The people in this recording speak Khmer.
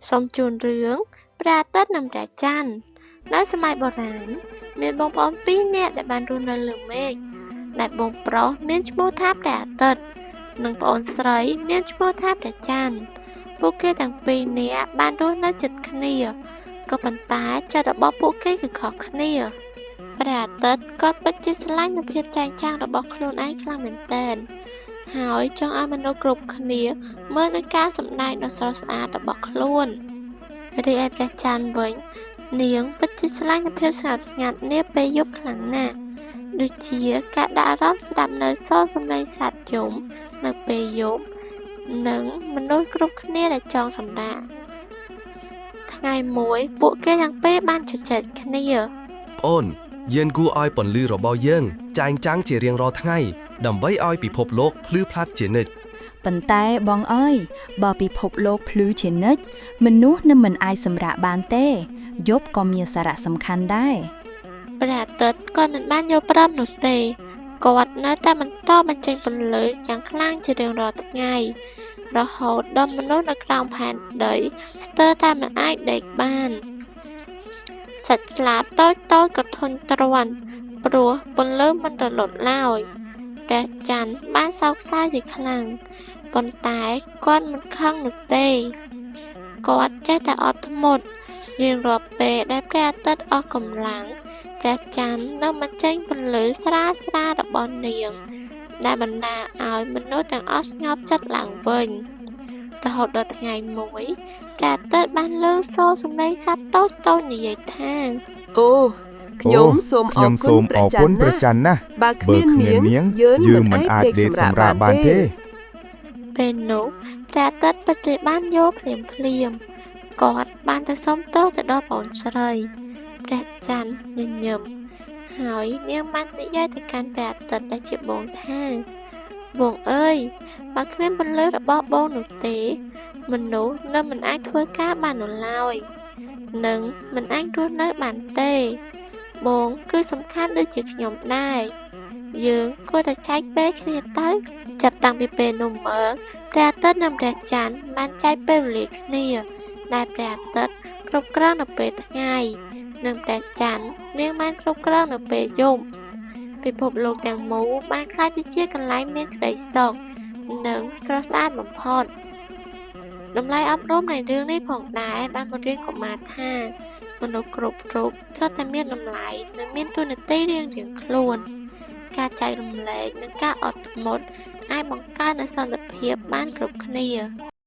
សូមជូនរឿងព្រះអាទិត្យនិងព្រះច័ន្ទនៅសម័យបុរាណមានបងប្អូនពីរនាក់ដែលបានរស់នៅលើមេឃដែលបងប្រុសមានឈ្មោះថាព្រះអាទិត្យនិងប្អូនស្រីមានឈ្មោះថាព្រះច័ន្ទពួកគេទាំងពីរនាក់បានរស់នៅជិតគ្នាក៏ប៉ុន្តែចិត្តរបស់ពួកគេគឺខុសគ្នាព្រះអាទិត្យគាត់ពិតជាស្រឡាញ់នូវភាពចែងចាំងរបស់ខ្លួនឯងខ្លាំងមែនទែនហើយចង់ឲ្យមនុស្សគ្រប់គ្នាមើលនូវការសម្ដែងដ៏ស្រស់ស្អាតរបស់ខ្លួនរីឯព្រះច័ន្ទវិញនាងពិតជាស្រឡាញ់នូវភាពស្ងប់ស្ងាត់នាពេលយប់ខ្លាំងណាស់ដូចជាការដាក់អារម្មណ៍ស្ដាប់នូវសូរសំឡេងសត្វយំនៅពេលយប់និងមនុស្សគ្រប់គ្នាដែលចង់សម្រាកថ្ងៃមួយពួកគេទាំងពីរបានជជែកគ្នា ប្អូនយើងគួរឲ្យពន្លឺរបស់យើងចែងចាំងជារៀងរាល់ថ្ងៃដើម្បីឲ្យពិភពលោកភ្លឺផ្លាត់ជានិច្ច ប៉ុន្តែបងអើយបើពិភពលោកភ្លឺជានិច្ចមនុស្សនឹងមិនអាចសម្រាកបានទេយប់ក៏មានសារៈសំខាន់ដែរ ព្រះអាទិត្យគាត់មិនបានយល់ព្រមនោះទេគាត់នៅតែបន្តបញ្ចេញពន្លឺយ៉ាងខ្លាំងជារៀងរាល់ថ្ងៃរហូតដល់មនុស្សនៅក្រោមផែនដីស្ទើរតែមិនអាចដេកបានសត្វស្លាបតូចៗក៏ធុញទ្រាន់ព្រោះពន្លឺមិនរលត់ឡើយព្រះច័ន្ទបានសោកសៅជាខ្លាំងប៉ុន្តែគាត់មិនខឹងនោះទេគាត់ចេះតែអត់ធ្មត់រៀងរាល់ពេលដែលព្រះអាទិត្យអស់កម្លាំងព្រះច័ន្ទនឹងបញ្ចេញពន្លឺស្រាលៗរបស់នាងដែលបណ្ដាលឲ្យមនុស្សទាំងអស់ស្ងប់ចិត្តឡើងវិញរហូតដល់ថ្ងៃមួយព្រះអាទិត្យបានលើសូរសំឡេងសត្វតូចៗនិយាយថា អូខ្ញុំសូមអ ខ្ញុំ រគុ សូម ណព្រះ អរគុណ ច័ន្ទណាស់ ព្រះច័ន្ទណាស់ បើគ្ បើ មាន គ្មាន នាង នាង យើង យើង មិន មិន អាចដេ អាចដេ កសម្ កសម្រា រាកបានទេ កបានទេ ពេលនោះព្រះអាទិត្យពិតជាបានយល់ភ្លាមភ្លាមៗគាត់បានទៅសុំទោសទៅដល់ប្អូនស្រីព្រះច័ន្ទញញឹមហើយនាងបាននិយាយទៅកាន់ព្រះអាទិត្យដែលជាបងថាបងអើយបើគ្មានពន្លឺរបស់បងនោះទេមនុស្សនៅមិនអាចធ្វើការបាននោះឡើយនិងមិនអាចរស់នៅបានទេបងគឺសំខាន់ដូចជាខ្ញុំដែរយើងគួរតែចែកពេលគ្នាទៅចាប់តាំងពីពេលនោះមកព្រះអាទិត្យនិងព្រះច័ន្ទបានចែកពេលវេលាគ្នាដែលព្រះអាទិត្យគ្រប់គ្រងនៅពេលថ្ងៃនិងព្រះច័ន្ទនាងបានគ្រប់គ្រងនៅពេលយប់ពិភពលោកទាំងមូលបានក្លាយទៅជាកន្លែងមានក្តីសុខនិងស្រស់ស្អាតបំផុតតម្លៃអប់រំនៃរឿងនេះផងដែរបានបង្រៀនកុមារថាមនុស្សគ្រប់រូបសុទ្ធតែមានតម្លៃនិងមានតួនាទីរៀងៗខ្លួនការចែករំលែកនិងការអត់ធ្មត់អាចបង្កើននូវសន្តិភាពបានគ្រប់គ្នា។